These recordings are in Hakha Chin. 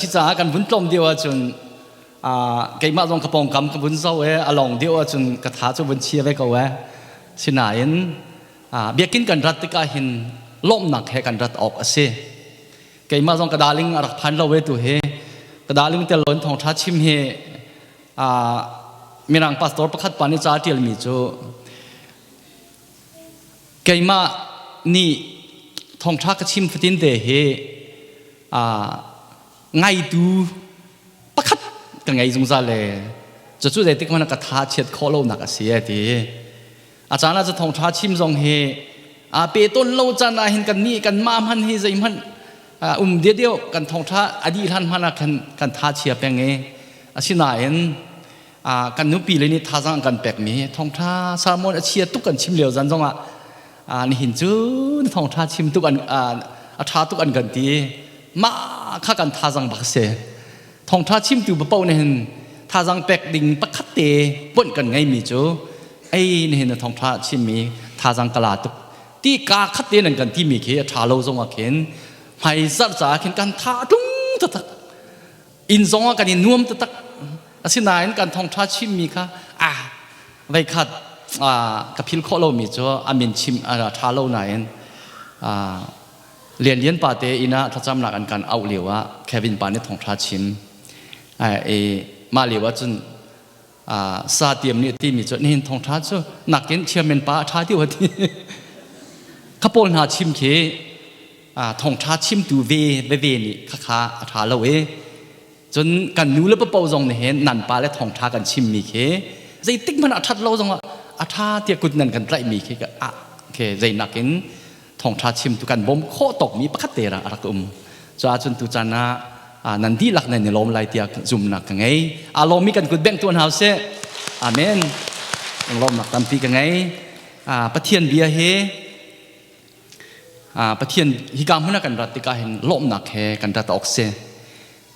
Cucaah kan vun tlawm deuh ahcun keimah zong ka pawngkam ka vun zoh i a lawng deuh ahcun ka tha cu vun chia ve ko ee. Sinain biakinn kan rat tikah hin lawmhnak he kan rat awk a si. Keimah zong ka darling a rak phan lo ve tu hi. Ka darling tel loin thawngṭha chim hi Mirang pastor pakhat pa nih ca a ṭialmi cu keimah nih thawngṭha ka chim fatin te hi ngaitu pakhat ka ngei zungzal le cucu zeitik hmanh ah ka tha chiat khawh lonak a si a ti. A caan ah cu thawngṭha chim zong hi a pe tawn lo caan ah hin kan nih kan mah hman hi zeihmanh um deuh deuh kan thawngṭha a dih hlan hmanh ah khan kan tha chia peng i asinain kan nupi le nih thazaang an kan pekmi thawngṭha sermon a chia tuk kan chim lio zan zongah nihin cu na thawngṭha chim tuk an a ṭha tuk an kan ti. Mah kha kan thazaang bak si. Thawngṭha chimtu paoh nih hin thazaang pek ding pakhat te ponh kan ngeimi cu ei nihin na thawngṭha chimmi thazaang ka la tuk ti ka khat te nan kan timi khi a ṭha lo zong ah khin hmai zarh caah khin kan tha tlung taktak. Inn zong ah kan i nuam taktak. Asinain kan thawngṭha chimmi kha ah veikhat ka phil khawh lomi cu a min chim a ṭha lo nain Lian Lian pa te inn ah thlacamnak an kan auh lio ah Kevin pa nih thawngṭha chim. I mah lio ah cun sa tiam nih a timi cu nihin thawngṭha cu nakin chairman pa a ṭha deuh a ti. Kha pawl hna chim khi thawngṭha chimtu ve veve nih khakha a ṭha lo i cun kan nu le papo zong nih hin nan pa le thawngṭha kan chimmi khi zeitik hmanh ah a ṭhat lo zong ah a ṭha tiah kut nan kan tlaihmi khi ah khi zeinak in thawngṭha chimtu kan bawm khawh tawkmi pakhat te a rak um. Cuah cun tuchan ah nan dihlak nan i lawm lai tiah zumhnak ka ngei. Aa lawmmi kan kut bengh tuah hna usih. Amen. Lawmnak tampi ka ngei. Pathian bia hi Pathian hika hmun ah kan rat tikah hin lawmhnak he kan rat awk si.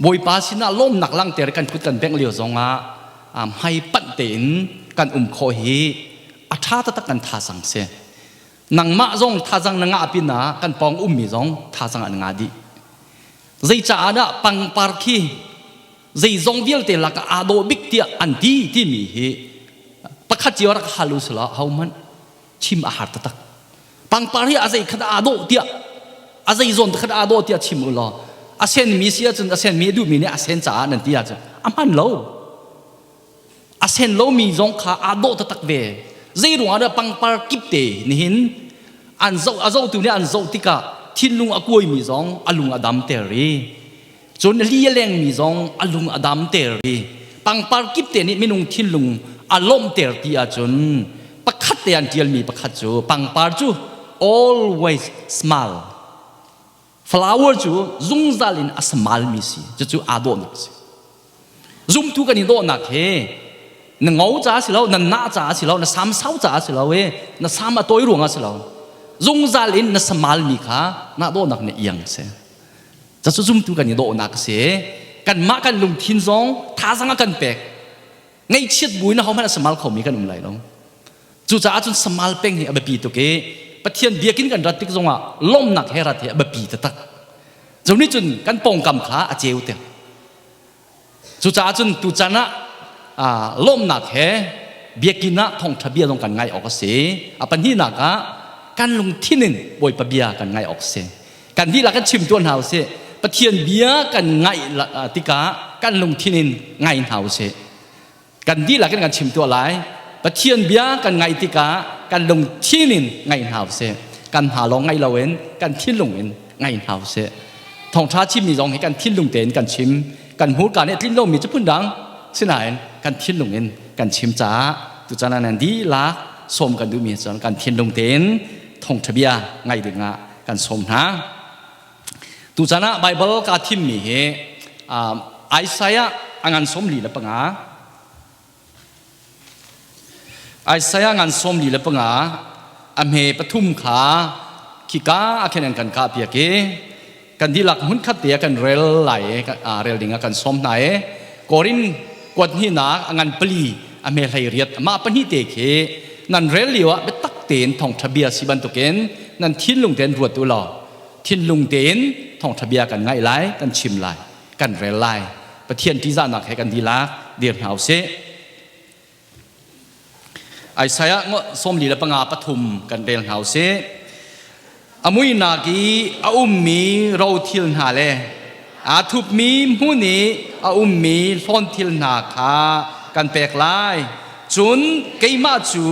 Bawipa sinah lawmnak langhter kan kut kan bengh lio zongah hmai panh tein kan um khawh hi a ṭha taktak kan thazang si. Nangmah zong thazang na ngah pinah kan pawng ummi zong thazang an ngah dih. Zeicaah dah pangpar khi zeizong vialte lakah aa dawh bik tiah an ti timi hi pakhat cio rak hal u sila hohmanh chim a har taktak. Pangpar hi a zei khat aa dawh tiah a zei zawn khat aa dawh tiah chim u law a senmi si ahcun a senmi a duhmi nih a sen caah nan ti ahcun a hman lo. A sen lomi zong kha aa dawh taktak ve. Zei ruangah dah pangpar kip te nihin an zoh a zohtu nih an zoh tikah thinlung a kuaimi zong a lung a dam ter i cun li a lengmi zong a lung a dam ter i pangpar kip te nih minung thinlung a lawmhter ti ahcun pakhat te an ṭialmi pakhat cu pangpar cu always smile. Flower cu zungzal in a smalmi si. Cucu aa dawhnak si. Zumtu kan i dawhnak hi na ngo caah si lo, na nah caah si lo, na sam sau caah si lo i na sam a tawi ruangah si lo. Zungzal in na samalmi kha na dawhnak na iang si. Cucu zumtu kan i dawhnak si. Kanmah kan lungthin zong thazang a kan pek. Ngaihchiat buin ahohmanh a samal khomi kan um lai lo. Cucaah cun samal peng hi a biapi tuk i Pathian biakinn kan rat tik zongah lawmhnak he rat hi a biapi taktak. Cu nih cun kan pawngkam kha a ceu ter. Cucaah cun tuchan ah lawmhnak he biakinn ah thawngṭha bia zong kan ngai awk a si. A pahnihnak ah kan lungthin in Bawipa bia kan ngai awk a si. Kan dihlak kan chim tuah hna usih. Pathian bia kan ngaih tikah kan lungthin in ngai hna usih. Kan dihlak in kan chim tuah lai. Pathian bia kan ngaih tikah kan lungthin in ngaih hna usih. Kan hna lawng ngaih loin kan thinlung in ngaih hna usih. Thawngṭha chimmi zong hi kan thinlung tein kan chim. Kan hmurka nih a tlin lomi cu phundang sinain kan thinlung in kan chim caah tuchan ah nan dihlak sawm kan duhmi cun kan thinlung tein thawngṭha bia ngaih dingah kan sawm hna. Tuchan ah Baibal kaa thimmi hi Isaiah a ngan 45. Isaiah ngan 45 a hme pathum kha khika ah khin an kan kah piak i kan dihlak hmunkhat te ah kan rel lai i rel ding ah kan sawm hna i Korin kuat hnihnak a ngan pali a hme 18 mah pahnih te khi nan rel lio ah biatak tein thawngṭha bia si bantukin nan thinlung tein ruat u law thinlung tein thawngṭha bia kan ngaih lai, kan chim lai. Kan kan rel lai. Pathian ṭihzahnak he kan dihlak dir hna usih. Isaiah 45 pathum kan rel hna usih. A muihnak i a ummi rothil hna le aa thupmi hmun i a ummi hlawnthil hna kha kan pek lai. Cun keimah cu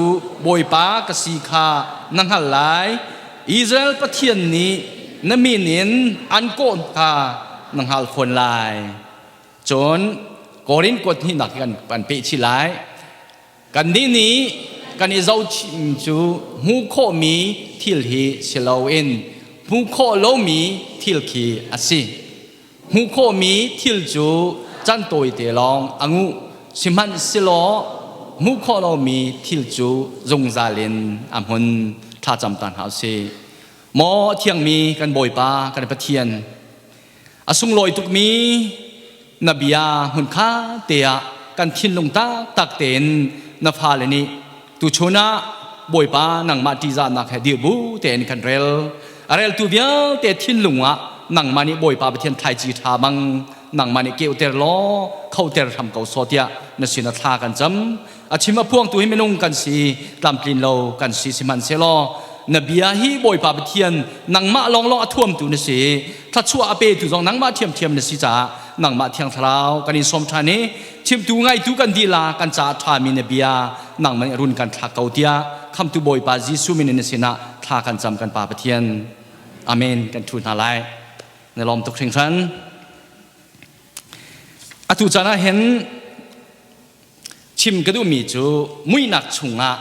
Bawipa ka si kha na hngalh lai. Israel Pathian nih na min in an kawh kha na hngal fawn lai. Cun Korin kuat hnihnak hi kan peh chih lai. Kannih nih kan i zohchih cu hmuh khawhmi thil hi si loin hmuh khawh lomi thil khi a si. Hmuh khawhmi thil cu chan tawite lawng a nguh, sihmanhsehlaw hmuh khawh lomi thil cu zungzal in a hmun. Thlacam ta hna usih. Maw thiangmi kan Bawipa kan Pathian, a sunglawi tukmi na bia hmunkha te ah kan thinlung taktak tein na fale nih tuchun ah Bawipa nangmah ṭihzahnak he dir bu tein kan rel. A reltu vialte thinlung ah nangmah nih Bawipa Pathian thlaici ṭha bang nangmah nih keuter law khoter hram ko sawh tiah na sinah thla kan cam. A chim a phuangtu hi minung kan si, tlamtlin lo kan si sihmanhsehlaw na bia hi Bawipa Pathian nangmah lawnglawng a thuamtu na si. Thluachuah a petu zong nangmah ṭhiamṭhiam na si caah nangmah Thiang Thlarau kan in sawm ṭhan i chimtu ngaitu kan dihla kan caah ṭhami na bia nangmah nih run kan thlak ko tiah khamtu Bawipa Jesuh min in na sinah thla kan cam kan Pa Pathian. Amen. Kan ṭhu hna lai. Na lawm tuk hringhran. Atu caan ah hin chim ka duhmi cu muihnak chungah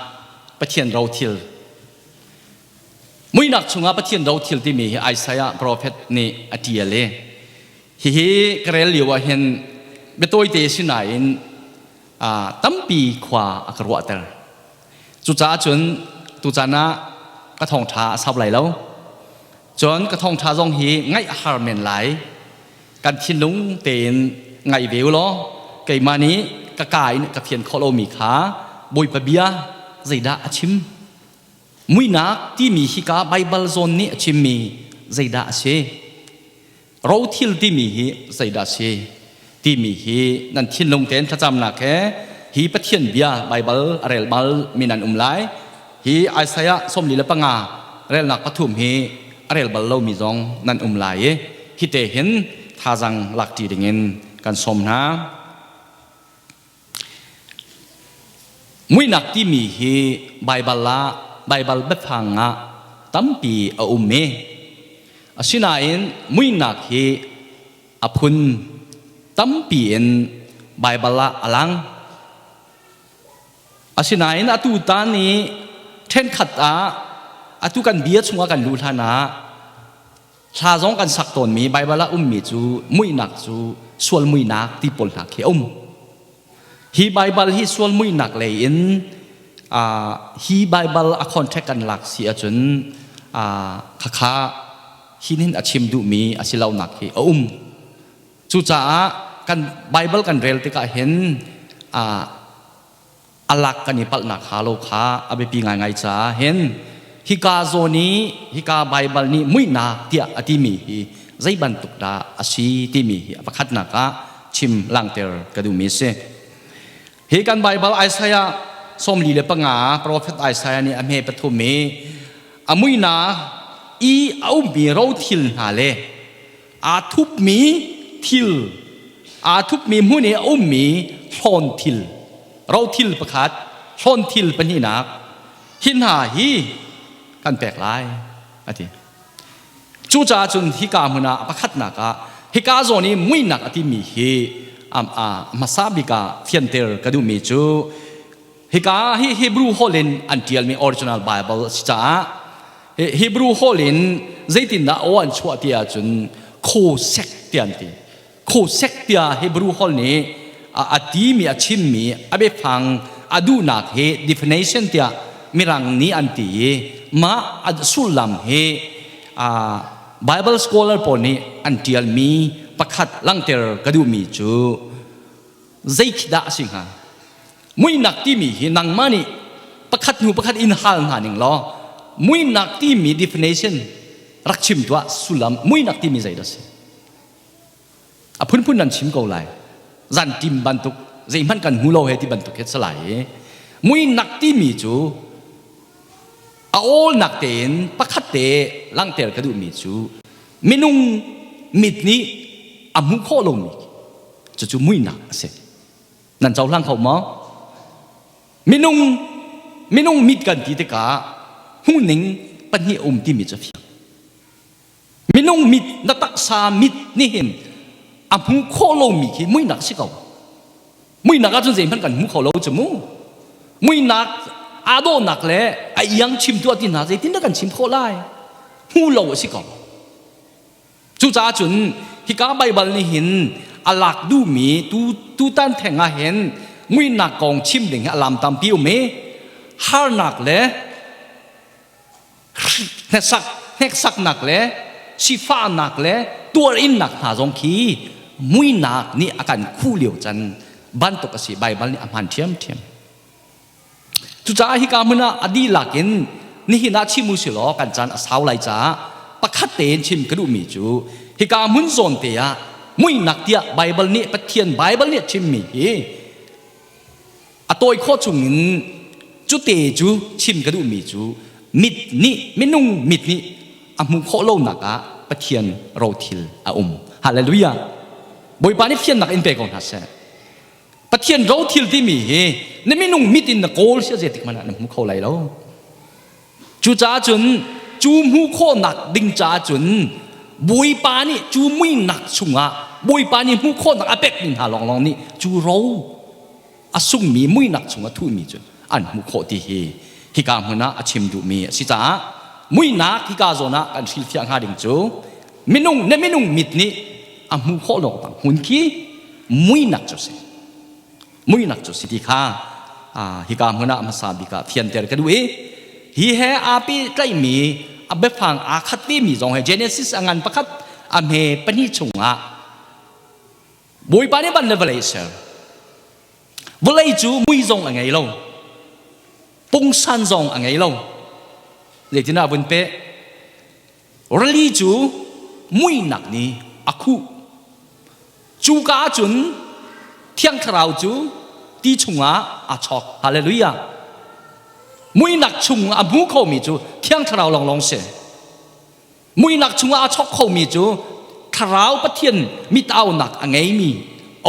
Pathian rothil muihnak chungah Pathian rothil timi hi Isaiah prophet nih a ṭial i hihi ka rel lio ah hin biatawite si nain tampi khua a ka ruahter. Cucaah cun tucaan ah ka thawngṭha a sau lai lo. Cun ka thawngṭha zong hi ngaih a har men lai. Kan thinlung tein ngai ve u law keimah nih ka ka in ka fian khawh lomi kha Bawipa bia zeidah a chim? Muihnak timi hika Baibal zawn nih a chimmi zeidah a si? Rothil timi hi zeidah a si? Timi hi nan thinlung tein thlacamnak he hi Pathian bia Baibal a rel bal mi nan um lai. Hi Isaiah 45 relnak pathum hi a rel bal lomi zong nan um lai i hite hin thazang lakṭi dingin kan sawm hna. Muihnak timi hi Baibal ah Baibal biafang ah tampi a um i asinain muihnak hi a phun tampi in Baibal ah a lang. Asinain atu tan i ṭhenkhat ah atu kan bia chungah kan luh hlan ah hla zong kan sak tawnmi Baibal ah ummi cu muihnak cu sual muihnak ti pawl hna khi a um. Hi Baibal hi sual muihnak lei in hi Baibal a contract kan lak si ahcun khakha hin hin a chim duhmi a si lonak hi a um. Cucaah kan Baibal kan rel tikah hin a lak kan i palhnak hnga lo kha a biapi ngaingai caah hin hika zawn i hika Baibal nih muihnak tiah a timi hi zei bantuk dah a si timi hi a pakhatnak ah chim langhter ka duhmi a si. Hi kan Baibal Isaiah 45 profet Isaiah nih a hme pathum i a muihnak i a ummi rothil hna le aa thupmi thil aa thupmi hmun i a ummi hlawn thil rothil pakhat hlawn thil pahnihnak hi hna hi kan pek lai a ti. Cucaah cun hika hmun ah pakhatnak ah hika zawn i muihnak a timi hi hmasa bik ah fianter ka duhmi cu hika hi Hebrew holh in an ṭialmi original Bible a si caah Hebrew holh in zeitindah aw an chuah ti ahcun khosek tiah an ti. Khosek tiah Hebrew holh nih a timi a chimmi a biafang a duhnak hi definition tiah mirang nih an ti i mah a sullam hi Bible scholar pawl nih an ṭialmi pakhat langhter ka duhmi cu zei khi dah a si hnga? Muihnak timi hi nangmah nih pakhat hnu pakhat in hal hna ning law muihnak timi definition rak chim tuah sullam muihnak timi zei dah si? A phunphun nan chim ko lai. Zan tim bantuk zeihmanh kan hmu lo he ti bantuk he salai i muinak timi cu a awlnak tein pakhat te langhter ka duhmi cu minung mit nih a hmuh khawh lomi cucu muinak a si. Nan cohlang kho maw? Minung minung mit kan ti tikah hmuhning pahnih a um timi cu a fiang. Minung mit na taksa mit nih hin a hmuh khawh lomi khi muihnak si ko. Muihnak ahcun zeihmanh kan hmu kho lo cu mu. Muihnak aa dawhnak le a iang chim tuah ti hna zeitindah kan chim khawh lai? Hmu lo a si ko. Cucaah cun hika Baibal nih hin a lak duhmi tu tutan theng ah hin muihnak kong chim ding hi a lam tampi um i harnak le hneksak hneksaknak le sifahnak le tuarinnak hna zong khi muinak nih a kan khuh lio can bantuk a si. Baibal nih a hmaan ṭhiamṭhiam. Cucaah hika hmun ah a dihlak in nihin ah chim u si law kan caan a sau lai caah pakhat tein chim ka duhmi cu hika hmun zawn te ah muihnak tiah Baibal nih Pathian Baibal nih a chimmi hi a tawi khawh chungin cute cu chim ka duhmi cu mit nih minung mit nih a hmuh khawh lonak ah Pathian rothil a um. Hallelujah. Bawipa nih fiannak in pe ko hna seh. Pathian rothil timi hi na minung mit in na kawl sia zeitik hmanh ah na hmu kho lai lo. Cucaah cun cu hmuh khawhnak ding caah cun Bawipa nih cu muinak chungah Bawipa nih hmuh khawhnak a pekmi hna lawnglawng nih cu ro a sungmi muinak chung a thuhmi cu an hmuh khawh ti hi hika hmun ah a chim duhmi a si caah muinak hika zawn ah kan hrilhfiah hnga ding cu minung na minung mit nih a hmuh khawh lo bang hmun khi muinak cu si muinak cu si ti kha hika hmun ah hmasa bik ah fianter ka duh i hi he aa pehtlaihmi a biafang aa khat vemi zong he Genesis a ngan pakhat a hme pahnih chungah Bawipa nih van le vawlei ser. Vawlei cu mui zong a ngei lo. Pungsan zong a ngei lo. Zeitinah vun peh? Rili cu muihnak nih a khuh. Cuka ahcun Thiang Thlarau cu ti chungah aa chawk. Hallelujah. Muihnak chung a hmu khomi cu Thiang Thlarau lawnglawng si. Muihnak chungah aa chawk khomi cu Thlarau Pathian mit-aunak a ngeimi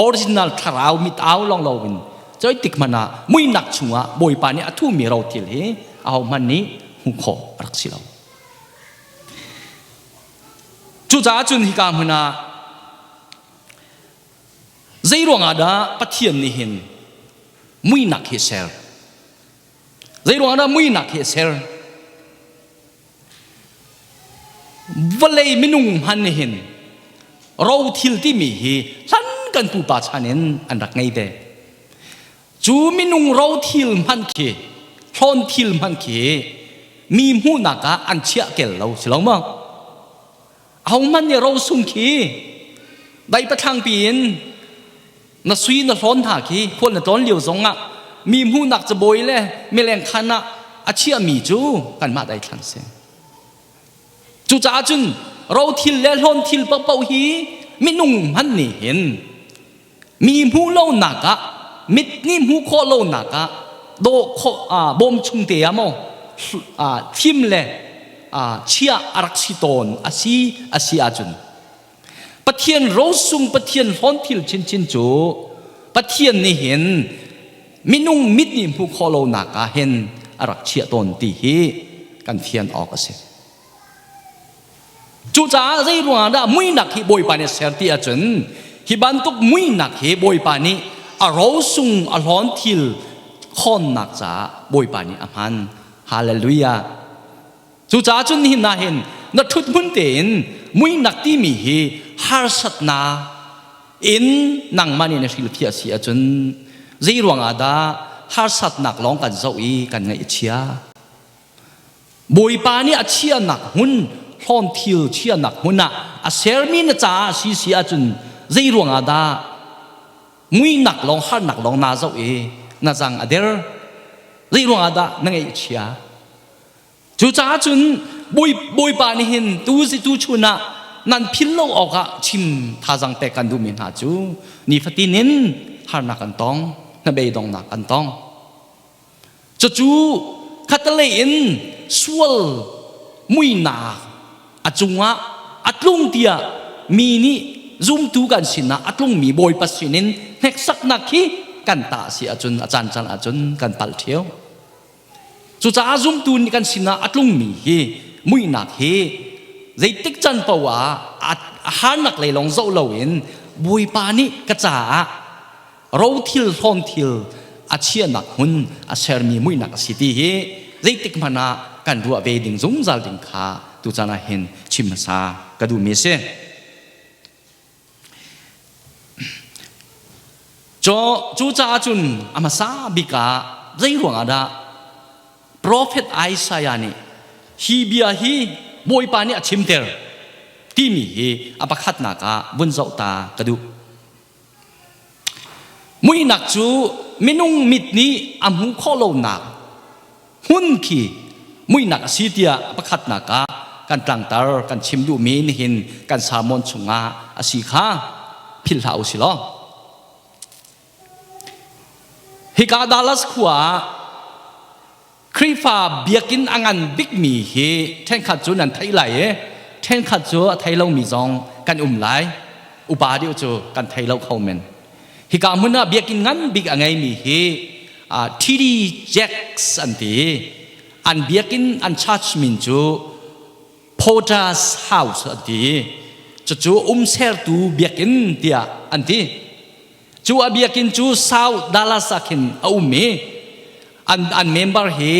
original Thlarau mit-au lawng loin coi tik hmanh ah muihnak chungah Bawipa nih a thuhmi rothil hi ahohmanh nih hmuh khawh a rak si lo. Cucaah cun hika hmun ah zei ruangah dah Pathian nih hin muihnak hi a ser? Zei ruangah dah muihnak hi a ser? Vawlei minung hman hin rothil timi hi hlan kan pupa chan in an rak ngei ve. Cu minung rothil hman khi hlawn thil hman khi mi hmuhnak ah an chiah kel lo si lo maw? Ahohmanh nih rosung khi dai pathlang piin na sui na hlawn hna khi khual na tlawn lio zong ah mi hmuhnak cabawi le mileng khan ah a chiahmi cu kanmah daithlang si. Cucaah cun rothil le hlawnthil paohpaoh hi minung hmanh nih hin mi hmuh lonak ah mit nih hmuh khawh lonak ah dawh khawh bawm chung te ah maw thim le chiah a rak si tawn a si a si ahcun Pathian rosung Pathian hlawnthil chinchin cu Pathian nih hin minung mit nih hmuh khawh lonak ah hin a rak chiah tawn ti hi kan fian awk a si. Cucaah zei ruangah dah muihnak hi Bawipa nih a ser ti ahcun hi bantuk muihnak hi Bawipa nih a rosung a hlawnthil khawnnak caah Bawipa nih a hman. Hallelujah. Cucaah cun nihin ah hin na ṭhut hmun tein muihnak timi hi harsatnak in nangmah nih na hrilhfiah si ahcun zei ruangah dah harsatnak lawng kan zoh i kan ngaih a chia? Bawipa nih a chiahnak hmun hlawnthil chiahnak hmun ah a sermi na caah si si ahcun zei ruangah dah muihnak lawng harnak lawng naa zoh i na zang a der? Zei ruangah dah na ngaih a chia? Cucaah cun Bawipa nih hin tu si tu chun ah nan phil lo awkah chim thazang pek kan duhmi hna cu nifatin in harnak kan tong, hnabeidongnak kan tong. Cucu khatalei in sual muinak a cungah a tlung tiah mi nih zumtu kan sinah a tlungmi Bawipa sinin hneksaknak hi kan tah si ahcun a caan caan ahcun kan palh ṭheo. Cucaah zumtu nih kan sinah a tlungmi hi muihnak hi zeitik can paoh ah a harnak lei lawng zoh loin Bawipa nih ka caah rothil hlawnthil a chiahnak hmun a sermi muihnak a si ti hi zeitik hmanh ah kan ruah ve ding zungzal ding kha tuchan ah hin chim hmasa ka duhmi a si. Cucaah cun a hmasa bik ah zei ruangah dah Profet Isaiah nih hi bia hi Bawipa nih a chimter timi hi a pakhatnak ah vun zoh ta ka duh. Muihnak cu minung mit nih a hmuh khawh lonak hmun khi muihnak a si tiah pakhatnak ah kan tlangtar kan chim duhmi nihin kan sermon chungah a si kha philh hlah u si law. Hika Dallas khua ah Khrihfa biakinn a ngan bikmi hi ṭhenkhat cu nan theih lai i ṭhenkhat cu a thei lomi zong kan um lai. Upa deuh cu kan thei lo kho men. Hika hmun ah biakinn ngan bik a ngeimi hi TD Jakes an ti. An biakinn an church min cu Potter's House an ti. Cucu umsertu biakinn tiah an ti. Cu a biakinn cu South Dallas ah khin a um i an, an member hi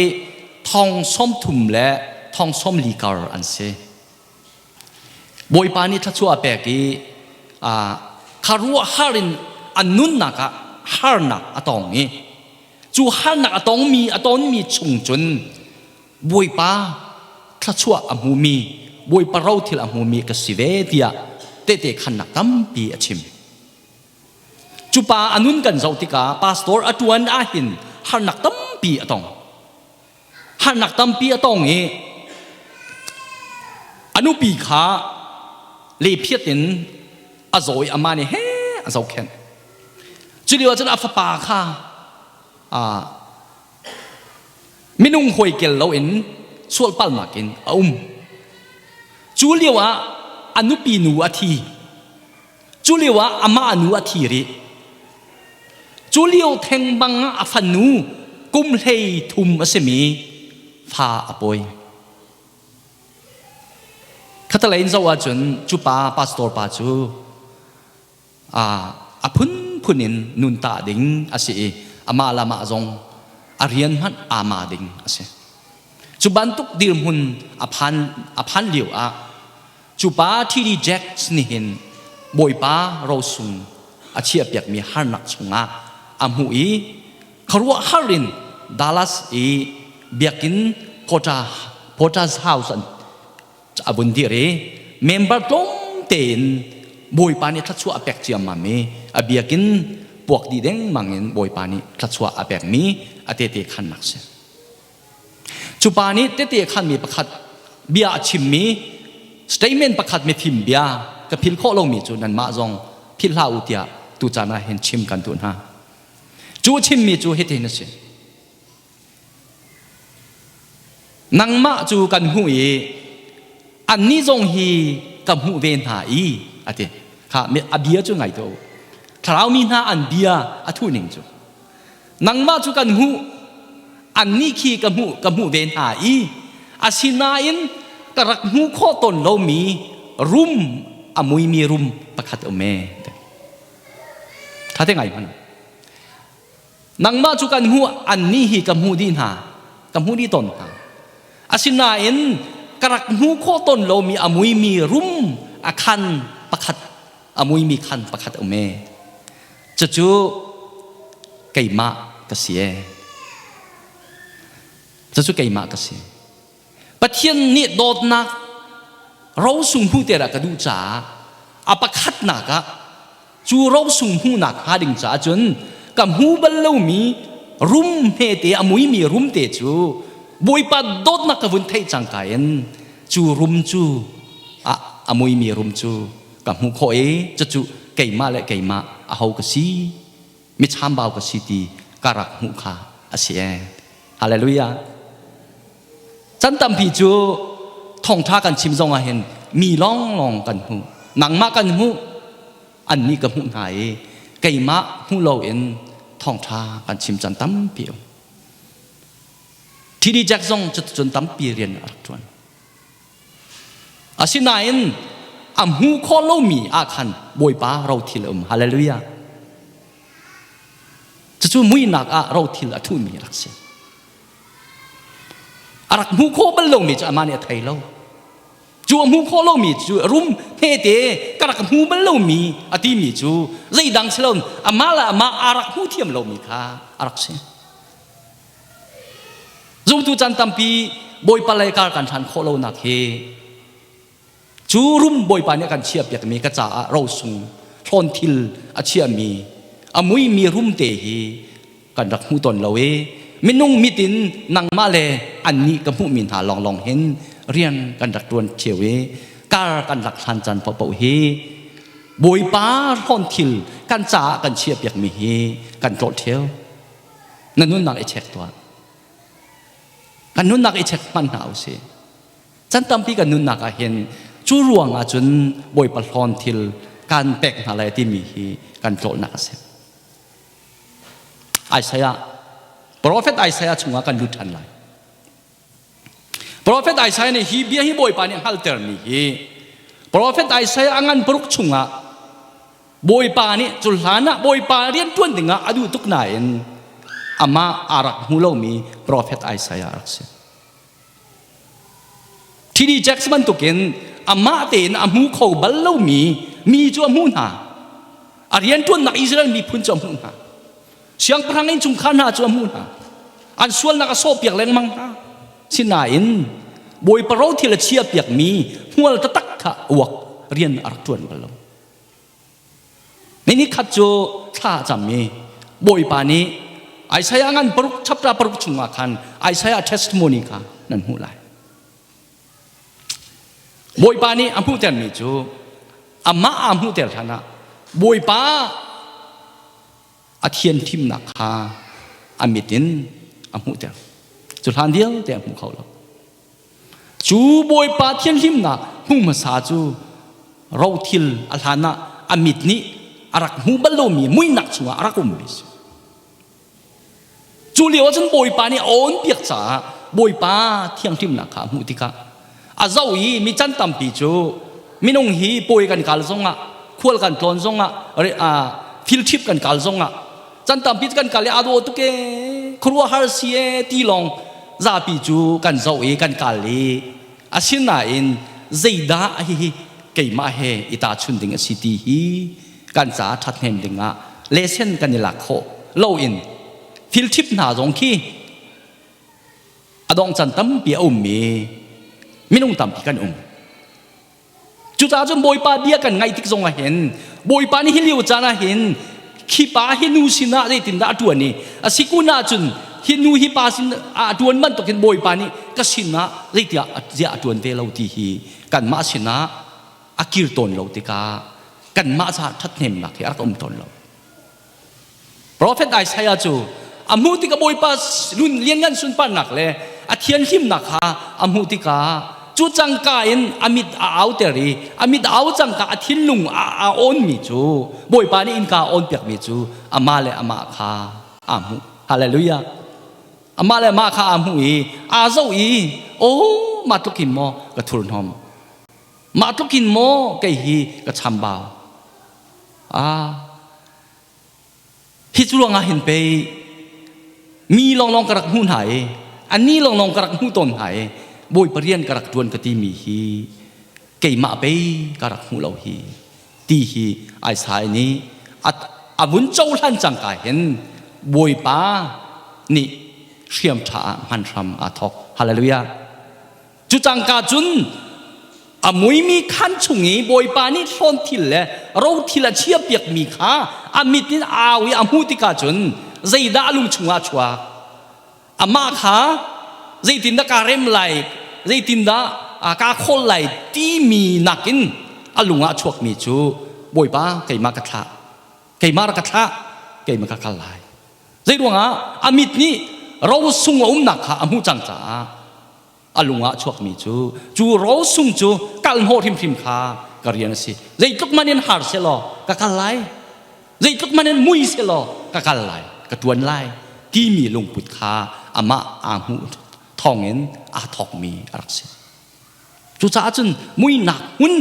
thong 30 le thong 40 kar an si. Bawipa nih thluachuah a pek i kharuahhar in an nunnak ah harnak a tong i cu harnak a tongmi a tonmi chung cun Bawipa thluachuah a hmumi Bawipa rothil a hmumi ka si ve tiah tehte khannak tampi a chim. Cu pa a nun kan zoh tikah pastor a ṭuan ahhin harnak tampi a tong. Harnak tampi a tong i a nupi kha lephiat in a zaw i amah nih he a zohkhenh. Cu lio ahcun a fapa kha minung hawi kel loin sualpalnak in a um. Cu lio ah a nupi nu a thi. Cu lio ah amah nu a thi rih. Cu lio theng bang ah a fanu kum 13 a simi fa a pawi. Khatalei in zoh ahcun cu pa pastor pa cu a phunphun in nun tah ding a si i amah le amah zong a rian hmanh aa ma ding a si. Cu bantuk dirhmun a phan, a phan lio ah Cu pa T.D. Jakes nih hin Bawipa rosung a chiahpiakmi harnak chungah a hmuh i khuaruahhar in Dallas i biakinn Porter, Porter's House an a vun dir i member tlawm tein Bawipa nih thluachuah a pek ciammam i a biakinn puak dih dengmang in Bawipa nih thluachuah a pekmi a tehte khannak si. Cu pa nih tehte khanmi pakhat bia a chimmi statement pakhat mifim bia ka philh khawh lomi cu nanmah zong philh hlah u tiah tucaan ah hin chim kan duh hna. Cu chimmi cu hitin a si. Nangmah cu kan hmuh i annih zong hi ka hmuh ve hna i a ti. Kha a bia cu ngai tuah u. Thlarau mi hna an bia a thuh ning cu. Nangmah cu kan hmuh, annih khi ka hmuh, ka hmuh ve hna i asinain ka rak hmuh khawh tawn lomi rum a muimi rum pakhat um e. Tha te ngai hmanh. Nangmah cu kan hmuh, annih hi ka hmuh dih hna, ka hmuh dih tawn hna. Asinain ka rak hmuh khawh tawn lomi a muimi rum a khan pakhat a muimi khan pakhat um e. Cucu keimah ka si ee. Cucu keimah ka si. Pathian nih dawtnak rosung hmuh te ka duh caah a pakhatnak ah cu rosung hmuhnak hnga ding caah cun ka hmu bal lomi rum hmete a muimi rum te cu Bawipa dawtnak ka vun theih cangka in cu rum cu a A muimi rum cu ka hmuh khawh i cucu keimah le keimah aho ka si, mi chambau ka si ti ka rak hmuh kha a si ee. Hallelujah. Can tampi cu thawngṭha kan chim zong ah hin mi lawnglawng kan hmu. Nangmah kan hmuh, annih ka hmuh hna i keimah hmuh loin thawngṭha kan chim can tampi um. TD Jack zong cuticun tampi rian a rak ṭuan. Asinain a hmu khawh lomi ah khan Bawipa rothil a um. Hallelujah. Cucu muihnak ah rothil a thuhmi a rak si. A rak hmuh khawh bal lomi cu amah nih a thei lo. Cu a hmuh khawh lomi cu rum hmete ka rak hmu bal lomi a timi cu zeidang si lo amah le amah aa rak hmu thiam lomi kha a rak si. Zumtu caan tampi Bawipa lei kar kan hlan khawh lonak hi cu rum Bawipa nih a kan chiahpiakmi ka caah rosung hlawnthil a chiahmi a muimi rum te hi kan rak hmu tawn lo i minung mit in nangmah le annih ka hmuhmi hna lawnglawng hin rian kan rak ṭuan ṭheo i kar kan rak hlan caan paohpaoh hi Bawipa hlawnthil kan caah kan chiahpiakmi hi kan tlawh ṭheo. Na nunnak i check tuah. Kan nunnak i check hman hna usih. Can tampi kan nunnak ah hin cu ruang ah cun Bawipa hlawn thil kan pek hna lai timi hi kan tlawhnak a si. Isaiah, Prophet Isaiah chungah kan lut ṭhan lai. Prophet Isaiah nih hi bia hi Bawipa nih hngalhtermi hi Prophet Isaiah a ngan paruk chungah Bawipa nih cu hlan ah Bawipa rian ṭuan dingah a duh tuk nain amah aa rak hmu lomi Prophet Isaiah a rak si. T.D. Jakes bantukin amah tein a hmu kho bal lomi mi cu a hmuh hna. A rianṭuannak Israel miphun cu a hmuh hna. Siangpahrang innchungkhar hna cu a hmuh hna. An sualnak a sawhpiak lengmang hna. Sinain Bawipa rothil a chiahpiakmi hmual taktak kha uak rian a rak ṭuan bal lo. Ni khat cu thla a cam i Bawipa nih Isaiah ngan paruk chapter paruk chungah khan Isaiah testimony kha nan hmuh lai. Bawipa nih a hmuhtermi cu amah aa hmuhter hlan ah Bawipa a thian thimnak kha a mit in a hmuhter. Cu hlan vialte a hmu kho lo. Cu Bawipa thianhlimnak hmu hmasa cu rothil a hlan ah a mit nih a rak hmu bal lomi muihnak chungah a rak ummi a si. Cu lio ah cun Bawipa nih a awnpiak caah Bawipa thianghlimnak kha a hmuh tikah a zoh i mi can tampi cu minung hi pawi kan kal zongah khual kan tlawn zongah field trip kan kal zongah can tampi kan kal i aa dawh tuk ee khuaruahhar si ee ti lawng zapi cu kan zoh i kan kal i asinain zeidah hihi keimah he i tahchun ding a si ti hi kan caah ṭhathnem dingah lesen kan i lak khawh loin thil ṭhip hna zong khi a dong can tampi a ummi minung tampi kan um. Cucaah cun Bawipa bia kan ngaih tik zong ah hin Bawipa nih hi lio caan ah hin khi pa hi nu sinah zeitindah a ṭuan i a si kun ahcun hi nu hi pa sin ah a ṭuan bantukin Bawipa nih ka sinah zeitiah ziah a ṭuan ve lo ti hi kanmah sinah a kir tawn lo tikah kanmah caah ṭhathnemnak hi a rak um tawn lo. Profet Isaiah cu a hmuh tikah Bawipa lun lianngan sunparnak le a thianhlimnak kha a hmuh tikah cu cangka in a mit a auter i a mit a au cangka a thinlung a awnmi cu Bawipa nih innka a awnpiakmi cu amah le amah kha aa hmuh. Hallelujah. Amah le amah kha aa hmuh i aa zoh i oh mah tluk hin maw ka thurhnawm mah tluk hin maw kei hi ka chambau Ah, hi cu ruangah hin pei mi lawnglawng ka rak hmuh hna i anni lawnglawng ka rak hmuh tawn hna i Bawipa rian ka rak ṭuan ka timi hi keimah pei ka rak hmuh lo hi ti hi Isaiah nih a vun cohlan cangka hin Bawipa nih hriam ṭha ah hman hram aa thawk. Hallelujah. Cu cangka cun a muimi khan chung i Bawipa nih hlawnthil le rothil a chiahpiakmi kha a mit in a au i a hmuh tikah cun zeidah a lung chungah a chuak? Amah kha zeitindah kaa rem lai? Zeitindah kaa khawl lai timi nakin a lung ah a chuakmi cu Bawipa keimah ka thlah keimah rak ka thlah keimah ka kal lai. Zei ruangah a mit nih rosung a umnak kha a hmuh cang caah a lung ah chuakmi cu cu rosung cu kal hnawh hrimhrim kha ka rian a si. Zeitluk man in har selaw ka kal lai. Zeitluk man in mui selaw ka kal lai, ka ṭuan lai timi lungput kha amah aa hmuh thawngin aa thawkmi a rak si. Cucaah cun muinak hmun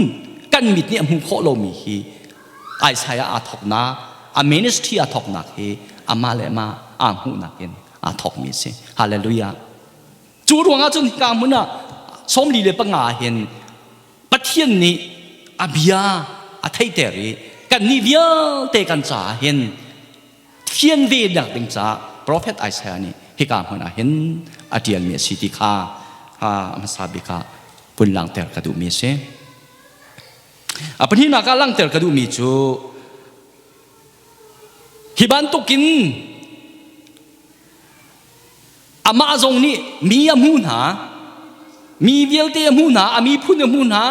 kan mit nih a hmuh khawh lomi hi Isaiah aa thawknak, a ministry aa thawknak hi amah le amah aa hmuhnak in aa thawkmi a si. Hallelujah. Cu ruangah cun hika hmun ah 45 hin Pathian nih a bia a theihter i kannih vialte kan caah hin thian ve nak ding caah profet Isaiah nih hika hmun ah hin a ṭialmi a si ti kha hmasa bik ah vun langhter ka duhmi a si. A pahnihnak ah langhter ka duhmi cu hi bantukin amah zong nih mi a hmu hna, mi vialte a hmu hna, a miphun a hmu hna,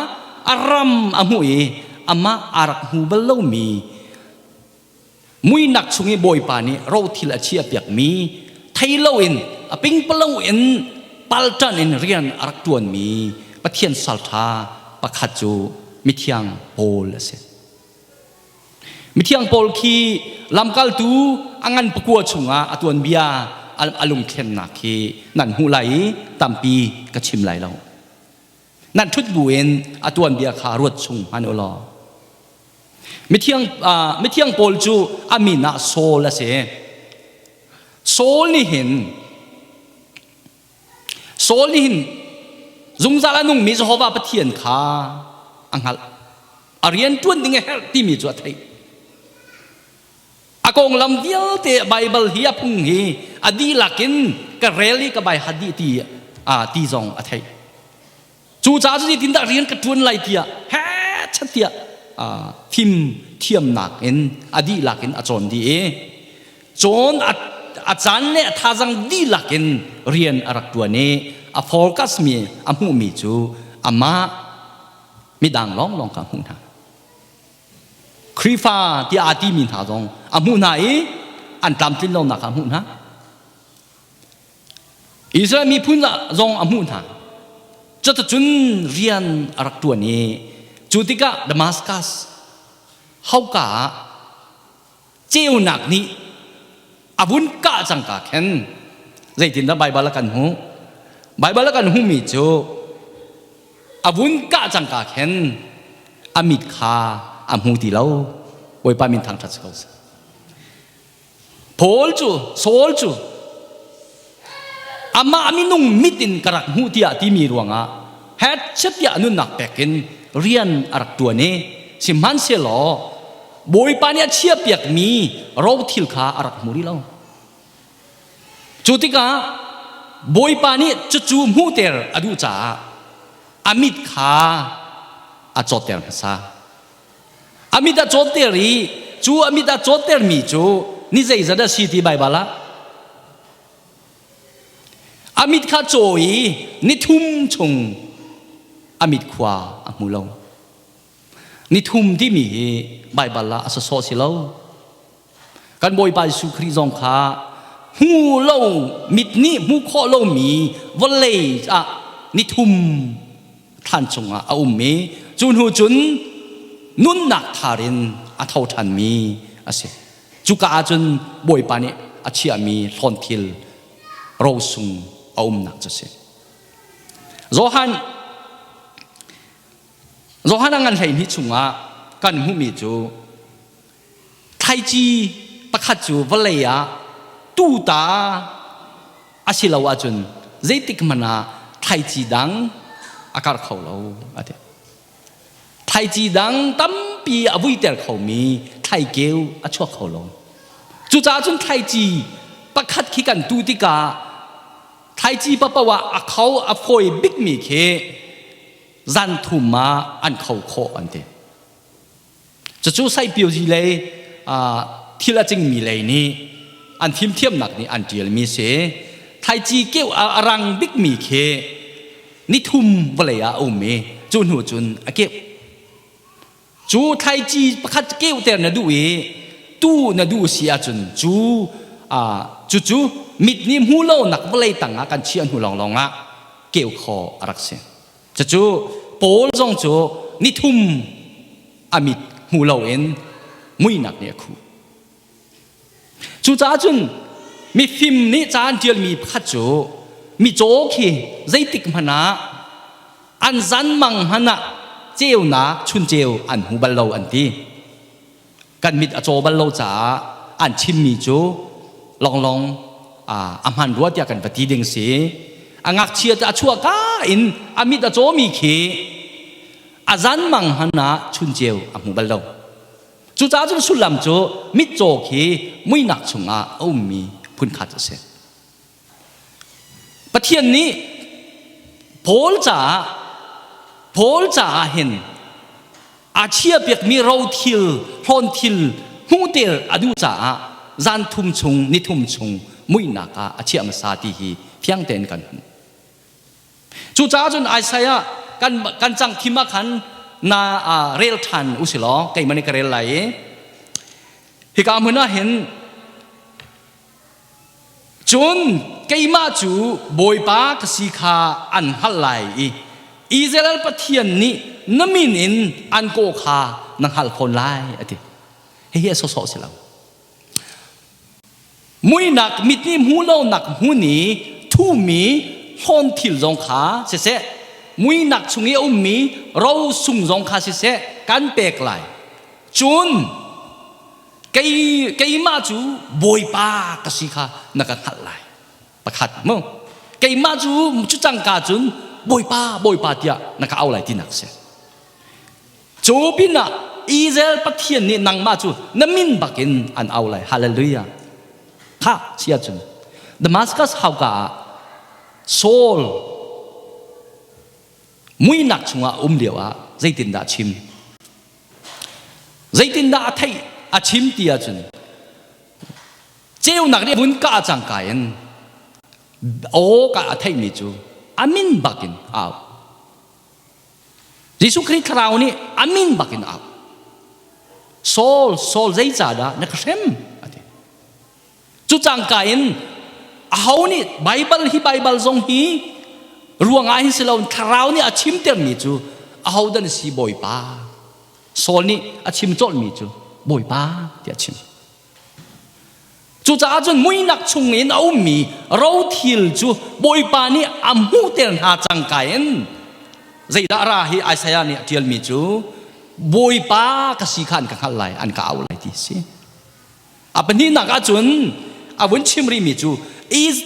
a ram a hmuh i amah a rak hmu bal lomi Muinak chung i Bawipa nih rothil a chiahpiakmi thei loin a pingpalo in palṭan in rian a rak ṭuanmi Pathian salṭha pakhat cu mithiang Paul a si. Mithiang Paul khi lamkaltu a ngan pakua chungah a tuanbia a lungthlennak hi nan hmuh lai i tampi ka chim lai lo. Nan ṭhut buin a tuanbia kha ruat chung hmanh u law. Mithiang, uh, mithiang Paul cu a min ah Saul a si. Saul nih hin Saul nih hin zungzal a nungmi Jehovah Pathian kha a hngalh. A rian ṭuan ding a herh timi cu a theih. A konglam vialte Baibal hi a phung hi a dihlak in ka rel i ka bai hat dih ti, uh, ti zong a theih. Cucaah cu zeitindah rian ka ṭuan lai tiah hechat tiah fim thiamnak in a dihlak in a cawn dih i cawn a caan le a thazang dihlak in rian a rak ṭuan i a focus mi a hmuhmi cu amah midang lawnglawng kha a hmuh hna. Khrihfa tiah aa timi hna zong a hmuh hna i an tlamtlin lonak kha a hmuh hna. Israel miphun zong a hmuh hna. Cuticun rian a rak ṭuan i cu tikah Damascus hauka ah ceunak nih a vun kah cangka khin zeitindah Baibal a kan hmuh? Baibal a kan hmuhmi cu a vun kah cangka khin a mit kha a hmu ti lo. Bawipa min thangṭhat si ko seh. Paul cu Saul cu amah minung mit in ka rak hmuh tiah timi ruangah hetchet tiah nunnak pek in rian a rak ṭuan i sihmanhsehlaw Bawipa nih a chiahpiakmi rothil kha a rak hmu rih lo. Cu tikah Bawipa nih cucu hmuhter a duh caah a mit kha a cawtter hmasa. A mit a cawtter i cu a mit a cawttermi cu ni zeizat a si ti Baibal ah a mit kha caw i ni thum chung a mit khua a hmu lo. Ni thum timi hi Baibal ah a sawsawh si lo. Kan Bawipa Jesuh Khrih zong kha hmu lo mit nih hmuh khawh lomi vawlei ah ni thum thlan chungah a um i cu hnu cun nunnak thar in a tho ṭhanmi a si. Cuka ah cun Bawipa nih a chiahmi hlawnthil rosung a umnak cu a si. Johan Johan a ngan 12 chungah kan hmuhmi cu Thlaici pakhat cu vawlei ah tuta a si lo ahcun zeitik hmanh ah thlaici dang a karh kho lo a ti. Thlaici dang tampi a vuiter khomi thlaikeu a chuak kho lo. Cucaah cun thlaici pakhat khi kan tu tikah thlaici papoh ah a kho a fawi bikmi khi zan thum ah an kho khawh an ti. Cucu saihpiozi lei thil a cingmi lei nih an fimthiamnak nih an ṭialmi si. Thlaici keuh a rang bikmi khi Nithum vawlei ah a um i cu hnu cun a keuh. Cu thlaici pakhat keuhter na duh i tu na duh si ahcun cu cucu mit nih hmu lonak vawlei tangah kan chiah hnu lawnglawng ah keu khawh a rak si. Cucu Paul zong cu nithum a mit hmu loin muihnak nih a khuh. Cucaah cun mifim nih ca an ṭialmi pakhat cu micaw khi zeitik hmanh ah an zanmang hmanh ah ceunak chunceu an hmu bal lo an ti. Kan mit a caw bal lo caah an chimmi cu longlong a hman rua tiah kan va ti ding si. A ngakchia a chuah ka in a mit a cawmi khi a zanmang hmanh ah chunceu a hmu bal lo. Cucaah cun sullam cu mitcaw khi muihnak chungah a ummi phunkhat a si. Pathian nih Paul caah Paul caah hin a chiapiakmi rothil hlawnthil hmuhter a duh caah zan thum chung ni thum chung muihnak ah a chiah hmasa ti hi fiang tein kan hmuh. Cucaah cun Isaiah kan kan cang thim ah khan na rel ṭhan u si law keimah nih ka rel lai i hika hmun ah hin cun keimah cu Bawipa ka si kha an hngalh lai i Israel Pathian nih na min in an kawh kha na hngalh fawn lai a ti. Hihi a sawsawh si lo. Muihnak mit nih hmuh lonak hmun i thumi hlawnthil zong kha siseh, muihnak chung i a ummi rosung zong kha siseh kan pek lai. Cun kei keimah cu Bawipa ka si kha na ka hngalh lai. Pakhat mu. Keimah cu cu cangka cun Bawipa Bawipa tiah na ka au lai tinak si. Cu pinah Israel Pathian nih nangmah cu na min bakin an au lai. Hallelujah. Kha si ahcun Damascus hauka ah Saul muihnak chungah um lio ah zeitindah a chim? Zeitindah a theih a chim ti ahcun ceunak nih vun kah cangka in aw ka a theihmi cu a min bakin a au. Jesuh Khrih thlarau nih a min bakin a auh. Saul, Saul zeicahdah na ka hrem? A ti. Cu cangka in aho nih Baibal hi Baibal zong hi ruangah hin si loin thlarau nih a chimtermi cu aho dah na si Bawipa? Saul nih a chim colhmi cu Bawipa tiah a chim. Cucaah cun muihnak chungin a ummi rothil cu Bawipa nih a hmuhter hna cangka in zeidah ra hi Isaiah nih a ṭialmi cu Bawipa ka si kha an ka hngalh lai an ka au lai ti a si. A pahnihnak ahcun a vun chim rihmi cu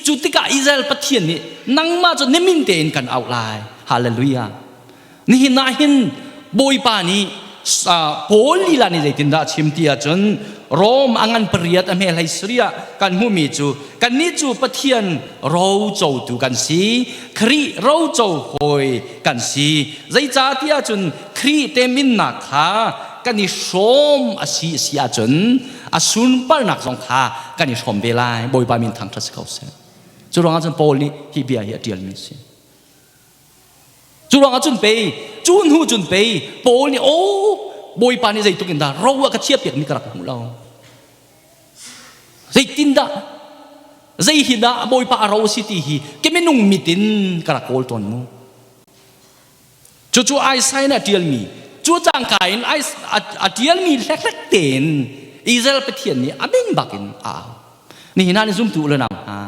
cu tikah Israel Pathian nih nangmah cu na min tein kan auh lai. Hallelujah. Nihin ah hin Bawipa nih Paul lila nih zeitindah a chim ti ahcun Rom a ngan pariat a hme hlei sarih ah kan hmuhmi cu kannih cu Pathian rocotu kan si Khrih roco hawi kan si zeicah ti ahcun Khrih teminnak kha kan i hrawm a si a si ahcun a sunparnak zong kha kan i hrawm ve lai Bawipa min thangṭhat si ko seh cu ruangah cun Paul nih hi bia hi a ṭialmi a si Cu ruangah cun pei, cu hnu cun pei, Paul nih, "Oh, Bawipa nih zeitluk in dah ro a ka chiahpiakmi ka rak hmu lo. Zeitindah, zei hi dah Bawipa a ro a si ti hi ke minung mit in ka rak kawl tawn mu." Cucu Isaiah nih a ṭialmi, cu cangka in a ṭialmi hlekhlek tein Israel Pathian nih a min bak in a au. Nihin ah ni zumtu u le nau hna,